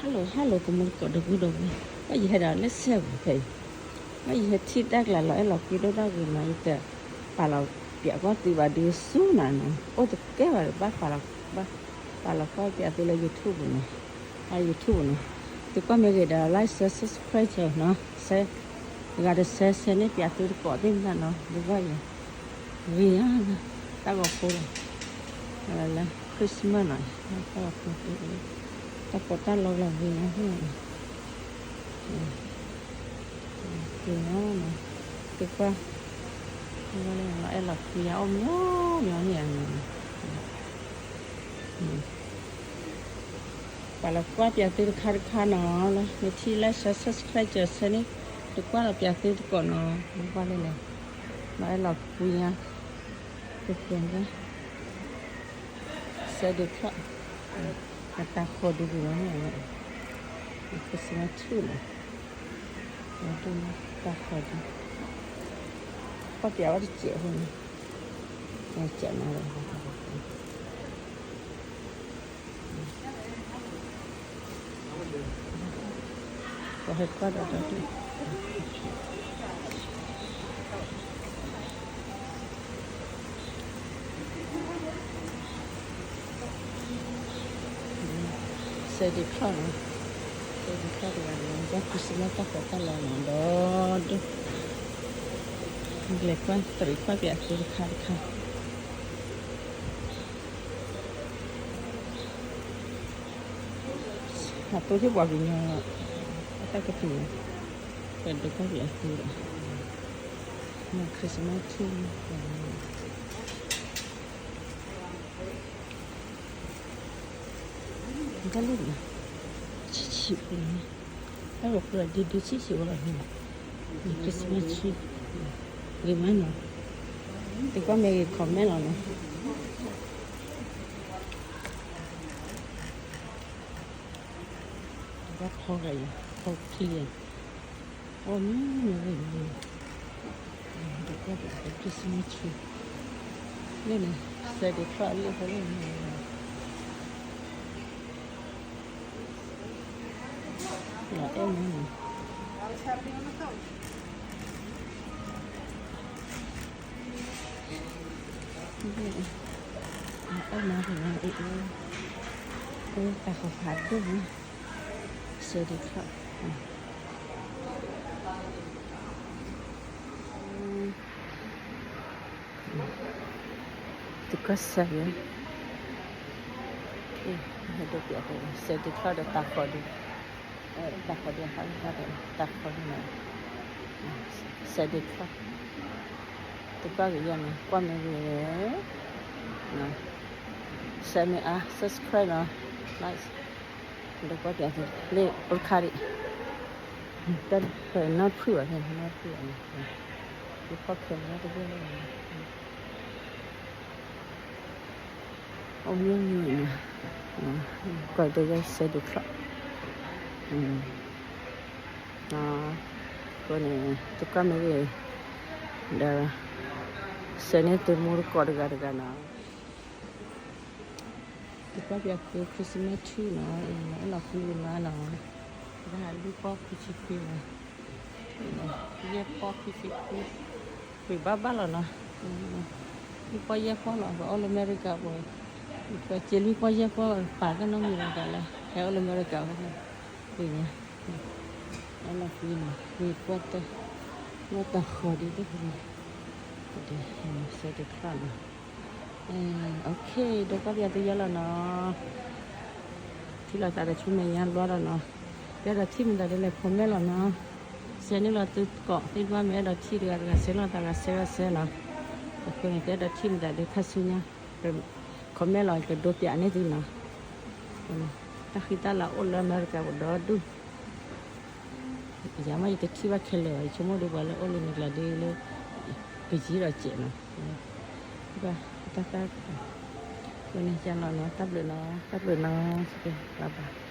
Hello hello ကမူတကိးဒီပုၢ်ဒီဝဲၢ်, ဘၣ်ယဟဲဒီးလၢစဲပူၤဖဲအံၤ, ဘၣ်ယဟဲထံၣ်တၢ်ကျါလီၤအဲၣ်လီၤကွံဒိၣ်တၢ်ဂ့ၤနီၤ, ယတပာ်လီၤပၠးကွၢ်သုဘၣ်ဒုးဆူနၤနီၤ, အိၣ်တကဲဘၣ်ဒီး ဘၣ်ပာ်လီၤကွၢ်ပၠးသုလၢ YouTube နီၤ, အ YouTube နီၤ, သုကွၢ်မ့ၢ်ဂ့ၤဒီး like share subscribe နီၤ, share ဂၤဒီး share share န့ၢ်ပၠးသုတကိးသ့ၣ်မတၤနီၤ, ဒုးဘၣ်ယၤ ဂ့ၤဧါ, တၢ်ဂီၤဖိလီၤ, လၢ Christmas နီၤ, တၢ်ဂီၤဖိ, တၢ်ပီးတၢ်လီလီၤဂ့ၤနီၤ, ဂ့ၤနီၤ, သုကွၢ်, အဲၣ်လီၤကွံအအိၣ်မးမးန့ၣ်, ပာ်လီၤကွၢ်ပၠးသုတခါတခါနီၤ, လၢမ့ၢ်ထံၣ် like share subscribe ကၢၤဆၢန့ၣ်, တကွၢ်လီၤပၠးသုတကိးနီၤ, ကွၢ်လၢလဲၣ်, မ့ၢ်အဲၣ်လီၤကွံညါ, ကဲကဲ, စဲဒ့ချီၣ်, အတၢ်ဃီၤဒုးဂ့ၤလီၤန့ၣ်, ခရံာ်စမးထူၣ်နီၤ, တၢ်ဃီၤဒုး, ကွၢ်ပၠးဝဲတစဲးဖိန့ၣ်, စဲးနီၤ, ပှၤဟဲကွၢ်ဒီးတၢ်ဒုး, စဲဒ့ချီၣ်နီၤ, စဲဒ့ချီၣ်တဂၤန့ၣ် ဘၣ်ခရံာ်စမးတၢ်ဃီၤတၢ်လီၤနီၤ, ဒီဒိၣ်, လဲၤကွၢ်တရံးကွၢ်ပၠးသုတခါတခါ အသိဟ့ၣ်ပှၤကညီ, အတၢ်ကပူၤ, ပဒိးကွၢ်ပၠးသုဒီး, မ့ၢ် Christmas tree န့ၣ်, ကလီၤ, ဆံးဆံးဖိန့ၣ်, တၢ်ဂီၤဖိဒီးဒုးဒုးဆံးဆံးဖိလီၤန့ၣ်, Christmas tree, ဂ့ၤမးနီၤ, သုကွၢ်မ့ၢ်ဂ့ၤ comment လီၤနီၤ. ဘၣ်ထီဂၤအံၤ ထီချံဂၤ, အိၣ်မ့ၢ်မ့ၢ်ဂ့ၤ, ဒိးကွၢ်ပၠး Christmas tree, လၢန့ၣ် စဲဒ့ချီၣ်အလံာ်ဖိလၢန့ၣ်, လီၤအဲၣ်မးန့ၣ် အအိၣ်မးတဂၤအံၤ, အိၣ်တၢ်ဃီၤဖးဒိၣ်မး, စဲဒ့ချီၣ်, သုကစၢ်ယွၤ, ဟဲဒိးပၠး စဲဒ့ချီၣ်ဒီး တၢ်ဃီၤဒုး, တၢ်ဃီၤဒုးဟးဂီၤဒီး တၢ်ဃီၤဒုးနီၤ, စဲဒ့ချီၣ်, သုကွၢ်ကယဲၢ်နီၤ, ကွၢ်မ့ၢ်ဂ့ၤ, share မ့ၢ်အါ subscribe နီၤ, like, ဒိးကွၢ်ပၠးသုလၢအိၣ်တခါဒံး, တၢ်နီၢ်ဖုၣ်ဘၣ်န့ၣ် နီၢ်ဖုၣ်ဘၣ်န့ၣ်, ယဖီၣ်ခဲလၢာ်တဘ့ၣ်လၢ အိၣ်မ့ၢ်မ့ၢ်န့ၣ်, ကွၢ်ဒီးယဲစဲဒ့ချီၣ်, အဃိန့ၣ် သုကွၢ်မ့ၢ်ဂ့ၤ, ဒီး share န့ၢ်သုမူတကိးတဂၤတဂၤနီၤ. သုကွၢ်ပၠးသု Christmas tree နီၤ, အဲၣ်လီၤကွံဂ့ၤမးနီၤ, တၢ်လွံၢ်ပီၢ်ခွံဆံခွံနီၤ, ယဲၢ်ပီၢ်ခွံဆံခွံ, ပှ့ၤဘၣ်ဘၣ်လီၤနီၤ, လွံၢ်ပီၢ်ယဲၢ်ပီၢ်လီၤ, ပအိၣ်လၢအမဲရကၤပူၤ, ပစ့လွံၢ်ပီၢ်ယဲၢ်ပီၢ် ပာ်ကနီၣ်မံၤလီၤသးလၢ ဟဲအိၣ်လၢအမဲရကၤပူၤ, ပှ့ၤညါ, အဲၣ်လီၤကွံနီၤ, ပှ့ၤကွၢ်တၢ်, ကွၢ်တၢ်ဃီၤဒ်သိးပှၤ, ဒီး စဲဒ့ချီၣ်နီၤ. OK, ဒိးကွၢ်ပၠးသုယဲလီၤနီၤ, ထံၣ်လိာ်သးဒီးဆူမဲာ်ညါဘျီဒီးနီၤ, ပအဲၣ်ဒိးထံၣ်မတၤဒ်လဲၣ် comment လီၤနီၤ, share န့ၢ်လီၤသုကိး သ့ၣ်တဖၣ်မ့ၢ်အဲၣ်ဒိးထံၣ်တဂၤတဂၤ share လိာ်သးဂၤ share ဂၤ share နီၤ, အဃိန့ၣ် ပအဲၣ်ဒိးထံၣ်မတၤဒ်ခါဆူညါ, comment လီၤ ကဒိးပၠးန့ၢ်သုနီၤ, တၢ်ဃံတၢ်လၤအိၣ်လၢအမဲရကၤပူၤဒီဒူၣ် ယၤမ့ၢ်ယတထံၣ်ဘၣ်ခဲလၢာ်ဘၣ်, ယဆိကမိၣ်ဒီးပှၤလၢအိၣ်လၢန့ၣ်ကျါဒ်လၢ ပယံၤဒီးစဲးနီၤ, ဘၣ်တၢ်သၣ်, ဝဲန့ၣ်ယၤလီၤနီၤ, တၢ်ဘျုးနီၤ, တၢ်ဘျုးနီၤ, bye bye.